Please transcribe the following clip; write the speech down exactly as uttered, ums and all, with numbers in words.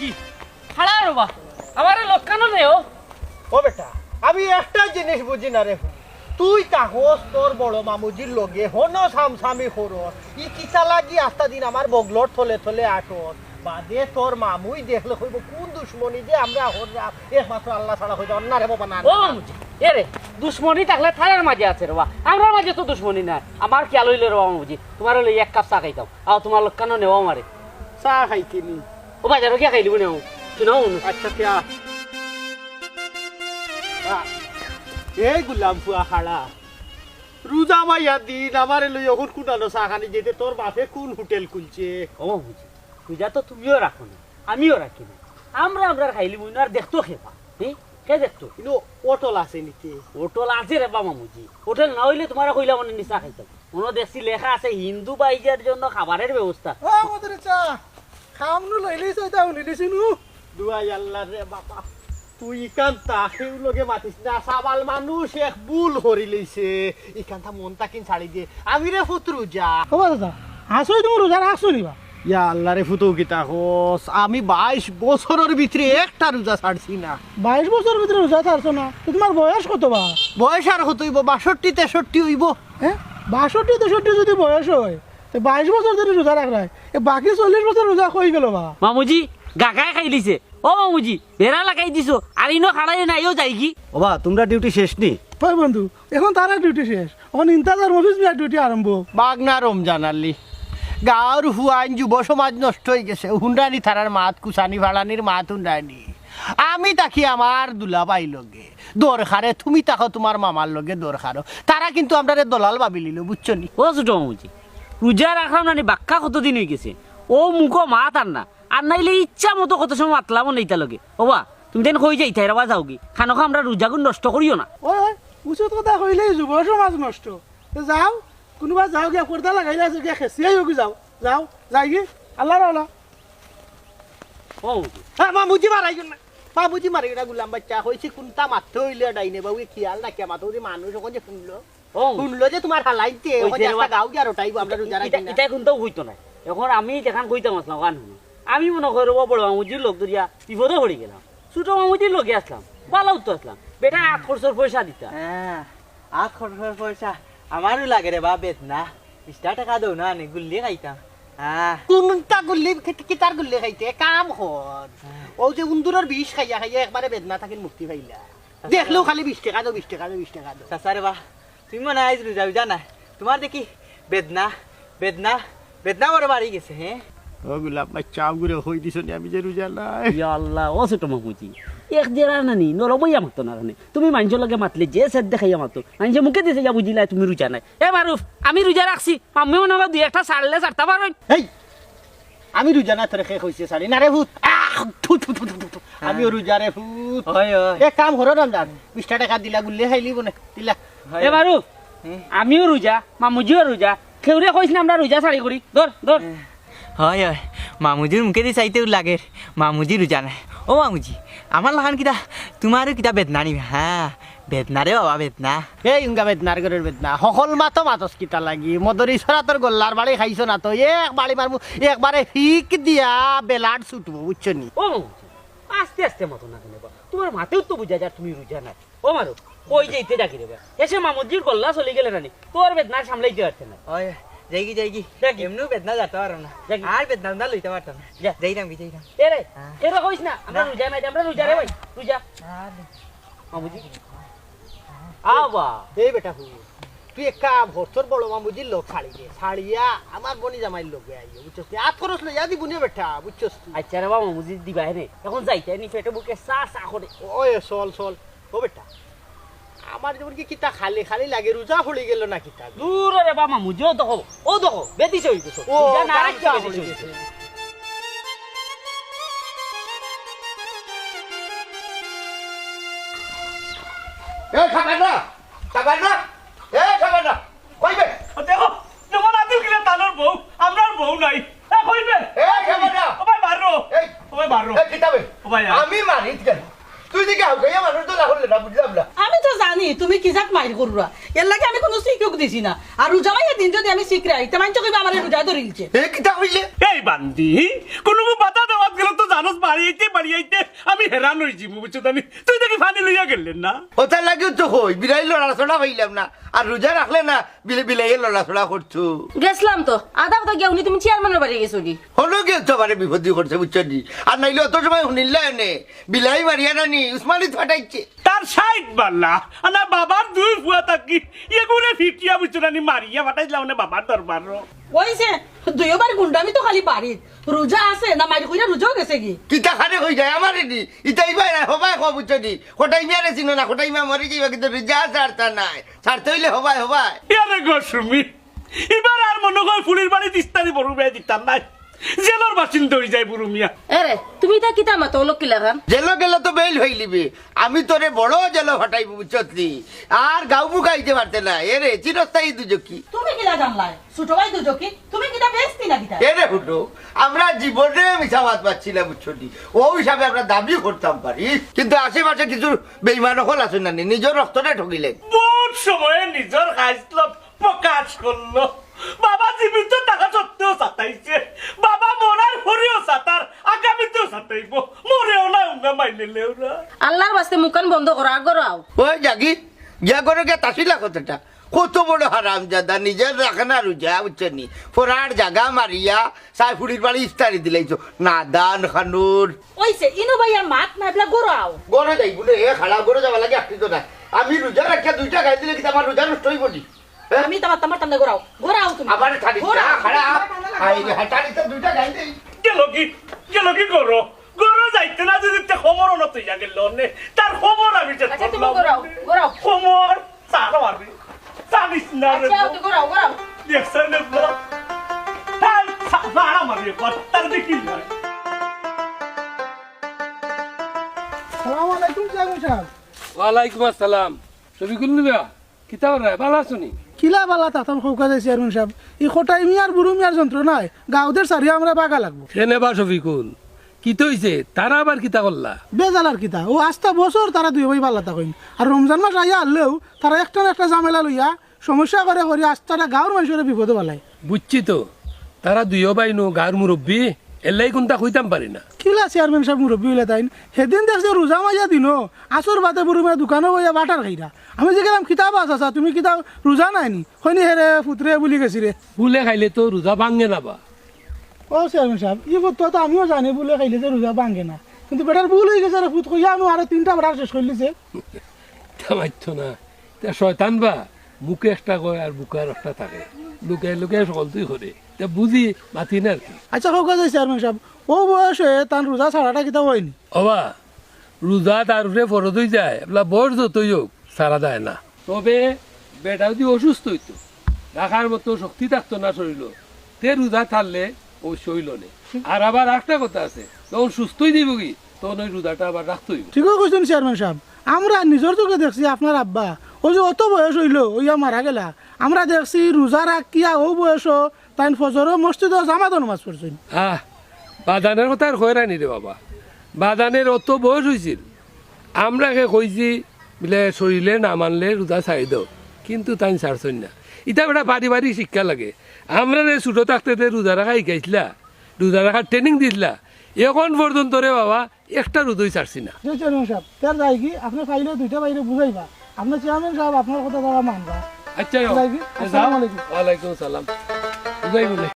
জি, খাড়া রবা, আমারে লক্কানো নেও। ও বেটা, আমি একটা জিনিস বুঝি না রে। তুই থাকস তোর বড় মামুজির লগে, হনো সামসামি করস। ই কিতা লাগি আস্তা দিন আমার বগলর তলে তলে আটস? বাদে তোর মামুই দেখলে কইব, "কোন দুশমনি যে আমরা হররাম, একমাত্র আল্লাহ ছাড়া হইতে অন্য রে বাবা না।" ও মামুজি, এ রে, দুশমনি থাকলে তারার মাঝে আছে রে বা, আমরার মাঝে তো দুশমনি নাই। আমার খেয়াল হইল রে বা মামুজি, তোমার হইলে এক কাপ চা খাইতাম, আর তোমার লক্কানো নেওয়া আমারে। চা খাইতে নি? ও বাজারো গিয়া খাইলিব নেও, শুনাও নু। আচ্ছা, তে আ। আ, এই গুলাম ফুয়া খাড়া। রোজা মাইয়া দিন আমারে লই এখন কুনানো চা খানি যেতে তোর বাপে কোন হোটেল খুলছে? ও মামুজি, রোজা তো তুমিও রাখো না, আমিও রাখি না। আমরা, আমরার খাইলিমু না, আর দেখতো কে বা? হে? কে দেখতো? ইনো হোটেল আছে নিতে? হোটেল আছে রে বা মামুজি। হোটেল না হইলে তোমারে কইলাম অনে নি চা খাইতাম। অনো দেখছি লেখা আছে হিন্দু ভাইদের জন্য খাবারের ব্যবস্থা। ও মদরে চা, খামনু লইলিস ওইটা উনি লিসিনু। দুয়াই আল্লাহ রে বাবা, তুই ইখান তা কেউ লগে মাতিস না, সাবাল মানুষ এক ভুল করি লইছে, ইখান তা মন তাকিন ছাড়ি দে। আমি রে ফুত রোজা। ও দাদা, আসলে তুমি রোজা রাখছো নি বা? ইয়া আল্লাহ রে ফুত, কিতা কস? আমি বাইশ বছরর ভিতরে একটা রোজা ছাড়ছি না। বাইশ বছরর ভিতরে রোজা ছাড়ছো না? তো তোমার বয়স কত বা? বয়স আর কত হইব? বাষট্টি তেষট্টি হইব। হ্যাঁ, বাষট্টি তেষট্টি যদি বয়স হয়, তো বাইশ বছর ধরে রোজা রাখরায়, এ বাকি চল্লিশ বছর রোজা কই গেল বা? মামুজি, গাগায় খাইলিছে। ও মামুজি, বেড়া লাগাই দিছো, আর ইনো খাড়াই না, ইও যাইগি। ওবা, তোমরা ডিউটি শেষ নি? হয় বন্ধু, এখন তারা ডিউটি শেষ, এখন ইন্তাজার মফিজ মিয়ার ডিউটি আরম্ভ। বাগনা রমজান আলী, গাঁওর হুয়াইন যুব সমাজ নষ্ট হয়ে গেছে, হুন্ডানি তারার মাত, কুসানি ফাড়ানির মাত হুন্ডানি। আমি থাকি আমার দুলাভাই লগে, দরকারে তুমি থাকো তোমার মামার লগে দরকারও। তারা কিন্তু আমরারে দলাল ভাবি লিল, বুঝছো নি? ও ছোট মামুজি, রোজা রাখলাম না নি, বাক্কা কতদিন হয়ে গেছে, ও মুখো মাত আর না, আর নাইলে ইচ্ছা মতো কত সময় মাতলাম নেই তার লগে। ওবা, তুমি দেন কই যাইতায় রে বা যাওগি, খানোখা আমরা রোজাগুন নষ্ট করিও না। ওই, ওই, উচিত কথা কইলেই যুব সমাজ নষ্ট। তো যাও, কোনোবা যাও গিয়া পর্দা লাগাইলে আছে গিয়া খেসিয়াই হোক যাও, যাও, যাইগি, আল্লাহ আল্লাহ। ও, হ্যাঁ, মামুজি মারাইও না, মামুজি মারাইও না, গুলাম বাচ্চা কইছি কোনটা মারতে হইলে ডাইনে বাবু খেয়াল রাখিয়া মাতো যে মানুষ ওখানে যে শুনলো, ও। শুনলো যে তোমার হালাইতে, ওই ওখানে যে একটা বাবা গাও গিয়া রটাইবো, আমরা রোজা রাখি ইটা, না। ইটা কিন্তু হইতো না। এখন আমি যেখান কইতাম আসলাম, ওখান হুনো। আমি মনে করি ও বড় মামুজির লোক ধরিয়া বিপদে পড়ি গেলাম। ছোট মামুজির লগে আসলাম, বালা উত্তর আসলাম। বেটা আত খরচর পয়সা দিতা। হ্যাঁ, আত খরচর পয়সা আমারও লাগে রে বা বেদনা। বিশটা টাকা দেও না, নে গুল্লি খাইতাম। হ্যাঁ। কোনটা গুল্লি, কি-, কিতার গুল্লি খাইতে? কাম কর। হ্যাঁ। ও যে উন্দুরর বিষ খাইয়া খাইয়া একবারে বেদনা থাকি মুক্তি পাইলা। দেখলেও খালি বিশ টাকা দেও, বিশ টাকা দেও, বিশ টাকা দেও। চাচা রে বা, তুমি মনে হয় আইজ রোজা রোজা না, তোমার দেখি বেদনা, বেদনা, বেদনা বড় বাড়ি গেছে, হ্যাঁ? ও গুলাম ভাই, চাও ঘুরে হই দিছ নি, আমি যে রোজা নাই। ইয়া আল্লাহ, ও ছোট মামুজি, এক জেরা না নি, নরম হইয়া মাতো না কেনে? তুমি মানুষের লগে মাতলে যে সেদ দেখাইয়া মাতো, মানুষে মুখে দিছে ইয়া বুঝিলা তুমি রোজা নাই। এ মারুফ, আমি রোজা রাখছি, আমি মনে হয় দুই একটা ছাড়লে ছাড়তা পারো। এই, আমি রোজা না, তোরে কে কইছে ছাড়ি না রে ভূত। আহ, থু, থু, থু, থু, থু, থু। আমিও রোজা রে ভূত। হয়, হয়। এক কাম করো না, জান, বিশটা টাকা দিলা, গুল্লে খাইলি বনে, দিলা। হয়। এ মারুফ, হুম। আমিও রোজা, মামুজিও রোজা, কেউরে কইস না আমরা রোজা ছাড়ি করি। ধর, ধর। হুম। হয়, হয়। মামুজির মুখে দি চাইতেও লাগের। মামুজি রোজা নাই। ও মামুজি, আমার লাখান কিতা, তোমারও কিতা বেদনা নিবে? হ্যাঁ, বেদনা রে বাবা, বেদনা। এই উঙ্গা বেদনার ঘরের বেদনা। হকল মাতো মাতস কিতা লাগি? মদরি সরাতর গল্লার বাড়ি খাইছো না তো? এক বাড়ি মারমু, একবারে হিক দিয়া বেলাড ছুটবো, বুঝছো নি? ও মামুজি, আস্তে আস্তে মাতো না কেনে বা? তোমার মাতেও তো বুঝা যায় তুমি রোজা নাই। ও মারো, কই যাইতে ডাকি রে বা? এসে মামুজির গল্লা চলি গেলে নানি, তোর বেদনা সামলাইতে পারতে না। ওই, যাইগি, যাইগি। যাইগি। এমনিও বেদনা যেতে পারো না। যাইগি। আর বেদনা না লইতে পারতো না। যা। যাইরাম কি, যাইরাম। এ রে, হ্যাঁ। এ রে কইস না, আমরা না। রোজা নাই, আমরা রোজা রে ভাই, রোজা। আর মামুজি। আবা। এই বেটা হুন, তুই এক কাম কর, তোর বড় মামুজির লোক ছাড়ি দে। ছাড়িয়া আমার বনি জামাইর লোক আইও, বুঝছস তুই? আত খরচ লইয়া দিবু নে বেটা, বুঝছস তুই? আচ্ছা রে বাবা, মামুজি দিবা হে নে। এখন যাইতে নি পেটে বুকে চা চা করে। ওই চল, চল। ও বেটা, আমার যেমন কি কিতা খালি খালি লাগে, রোজা হলি গেল না কিতা? দূর রে বাবা, মামুজি, ও দেখো, ও দেখো, বেদিছে হই গেছে। ও, রোজা না রাখতে বেদিছে হই গেছে। এ, খাবার না, খাবার না, এ, খাবার না, কই বে? দেখো, দেখো, আদিল কিলা তানোর বউ, আমরার বউ নাই। এ, কই বে? এ, খাবার না। ও ভাই, মারো। এই, ও ভাই, মারো। এ, কিতা বে? ও ভাই, আ- আমি মারি কেন? তুই দিকে হাউকাইয়া মানুষ তো না করলে না, বুঝলাম না। আমি তো জানি তুমি কি জাত মাইর করুরা, এর লাগি আমি কোনো শিক্ষক দিছি না। আর রোজা মাইয়া দিন যদি আমি শিখরাই, তে মানছে কইবা আমারে রোজা ধরিলছে। এ, কিতা কইলে? এই বান্দি, কোনো বাধা দেওয়াত গেলে তো জানোস বাড়ি পাড়িয়াইতে আমি হেরান অইযিমু, বুঝছো জানি? তুই দেখি পানি লইয়া গেলে না। ওটার লাগিও তো কই, বিলাই লড়াচড়া পাইলাম না। আর রোজা রাখলে না, বিলে-, বিলাইয়ে লড়াচড়া করতো। গেছলাম তো, আধা কথা গিয়া হুনি তুমি চেয়ারম্যানর বাড়ি গেছো কি? হলো গেল তো বারে বিপদি করছে, বুঝছো নি? আর নাইলে অত সময় হুনিল্লা এনে, বিলাই মারিয়া নানি, উসমানিত ফাটাইছে। তার ষাইট বালা, আর না বাবার দুই ফুয়া থাকি, এগুরে ফিটিয়া বুঝছো নানি, মারিয়া ফাটাইছিলাম মানে বাবার দরবারও। ওই যে, দুইবার গুন্ডামি তো খালি বাড়িত। রোজা আছে না, মারি কইরা রোজাও গেছে কি? কিতা খানে কই যায় আমারে নি? ইতা ইবায় না, হবায় কও বুঝছো নি? কটাই মিয়ারে চিনো না, কটাই মিয়া মরি যাইবা, কিন্তু রোজা ছাড়তা নাই। ছাড়তে অইলে হবায়, হবায়। ইয়ারে গো সুমি, ইবার আর মনো কয় ফুলির বাড়িত ইস্তারি বড় বেয়া দিতাম নাই। জেলর বাসিন্দা অই যায় বুরু মিয়া। এরে, তুমি ইতা কিতা মাতো অলক কিলাখান? জেলো গেলে তো বেইল অইলিবে। আমি তোরে বড় জেলো ফাটাইবো, বুঝছত নি? আর গাউ মুখ আইতে পারতে না। এরে, চিরস্থায়ী দুজকি। তুমি কিলা জানলায়? ছোট ভাই দুজকি? তুমি কিতা বেস্তি না কিতা? এরে হুটো, আমরা জীবনে মিছা মাত পাচ্ছি না, বুঝছো নি? ও হিসাবে আমরা দাবি করতাম পারি, কিন্তু আশেপাশে কিছু বেইমান অকল আছে না নি, নিজর রক্তটা ঠকিলেন। বহুত সময়ে নিজর খাইছলত প্রকাশ করলো। বাবা জীবিত থাকা সত্ত্বেও সাতাইছে, বাবা মরার পরেও সাতার, আগামীতেও সাতাইবো। মরেও না, উঙ্গা মাইলেলেও না। আল্লাহর বাস্তে মুখখান বন্ধ করো, আগর আও। ওই জাগি, গিয়া করে গিয়া তাসিলা কথাটা। কত বড় হারামজাদা, নিজর রাখে না রোজা, বুঝছো নি? ফরার জাগা মারিয়া, সাইফুড়ির বাড়ি ইফতারি দিলাইছো। নাদান খানুর। ওইছে, ইনো ভাই আর মাত না, এবলা ঘরো আও। ঘরো যাইবো নে, এ খাড়া ঘরো যাওয়া লাগে, আপনি তো না। আমি রোজা রাখিয়া দুইটা গাইল দিলে কিতা আমার রোজা নষ্ট অইবো নি? হ্যাঁ? আমি তোমার, তোমার তামনে ঘরো আও। ঘরো আও তুমি। আবার ছাড়ি, ঘরো আও। খাড়া। আই রে, হাঁটারি তো দুইটা গাইল দেই। গেল কি? গেল কি করো? ঘরো যাইতে না যদি তে খবর অনো তুই আগে লনে। তার খবর আমি যে আচ্ছা, তুমি করলাম। ঘরো আও, ঘরো আও। খবর ছাড়ো আমি। জানিস না রে আচ্ছা, বাবা। তুই ঘরো আও, ঘরো আও। দেখছেন রে বাবা? তার ছা-, ছাড়া মারি একবার, তার দেখি না। সালাম আলাইকুম, চেয়ারম্যান সাব। ওয়ালাইকুম আসসালাম। শফিকুল মিয়া, কিতা অর রায়, ভালা আছো নি? কিলা ভালা থাকতাম, কউক্কা যে চেয়ারম্যান সাব। ই কটাই মিয়ার বুরু মিয়ার যন্ত্রণায় গাউদের সারিয়া আমরা বাগা লাগবো। কেনে বা শফিকুল, কিতা অইছে? তারা আবার কিতা করলা? বেজাল আর কিতা, অউ আস্তা বছর তারা দুইও ভাই ভালা থাকইন। আর রমজান মাস আইয়া হারলেউ তারা একটা না একটা ঝামেলা লইয়া সমস্যা করে করি আস্তাটা গাউর মানষরে বিপদো ফালায়। বুঝছি তো, তারা দুইও ভাই নু গাউর মুরব্বি, এরলাগি কুন্তা কইতাম পারি না। কিলা চেয়ারম্যান সাব মুরব্বি অইলা তাইন? হেদিন দেখছি রোজা মাইয়া দিনো, আছর বাদে বুরু মিয়া দোকানো বইয়া বাটার খাইরা। আমি জিগাইলাম, "কিতা বা চাচা, তুমি কিতা রোজা নাই নি?" কইন, "হে রে ফুতরে, ভুলি গেছি রে।" ভুলে খাইলে তো রোজা ভাঙ্গে না বা। ও চেয়ারম্যান সাব, ই কথা তো আমিও জানি, ভুলে খাইলে যে রোজা ভাঙ্গে না। কিন্তু বেটার ভুল অই গেছে রে ফুত, কইয়া আমি আরো তিনটা বাটার শেষ করিলিছে। তা মাততো না। তে শয়তান বা, মুখে একটা কয় আর বুকে আরকটা থাকে। লুকাই লুকাই হকলতাউ করে। তে বুঝি মাতি না আর কি। আচ্ছা, কউক্কা যে চেয়ারম্যান সাব, অউ বয়সে তান রোজা ছাড়াটা কিতা অয় নি? ও বা, রোজা তার উপরে ফরজ অই যায়, এবলা বয়স যতই অউক, ছাড়া যায় না। তবে বেটা যদি অসুস্থ অইতো, রাখার মতো শক্তি থাকতো না শরীলো, তে রোজা ছাড়লে অবশ্য অইলো নে। আর আবার একটা কথা আছে, যখন সুস্থ অই যাইবোগি, তখন অউ রোজাটা আবার রাখতে অইবো। ঠিকউ কইছইন চেয়ারম্যান সাব, আমরা নিজর চউখে দেখছি আপনার আব্বা, অউ যে অত বয়স অইলো, অইয়া মারা গেলা, আমরা দেখছি রোজা রাখিয়া অউ বয়সো তাইন ফজরো মসজিদো জামাতো নমাজ পড়ছইন। আহ, বাজানের কথা আর কইরায় নি রে বাবা, বাজানের অত বয়স অইছিল, আমরা কে কইছি, বুলে, "শরীলে না মানলে রোজা ছাড়ি দেও," কিন্তু তাইন ছাড়ছইন না। ইটা বেটা পারিবারিক শিক্ষা লাগে। আমরারে ছোট থাকতে যে রোজা রাখা শিখাইছিলা, রোজা রাখার training দিছিলা, এখন পর্যন্ত রে বাবা একটা রোজাউ ছাড়ছি না। জি চেয়ারম্যান সাব, তে যাইগি, আপনে পাইলে দুইটা ভাইরে বুঝাইবা। আপনে চেয়ারম্যান সাব, আপনার কথা তারা মানবা। আচ্ছা, যাইগি, এ, যাও। আসসালামু আলাইকুম। ওয়ালাইকুম আসসালাম। বুঝাইবো নে।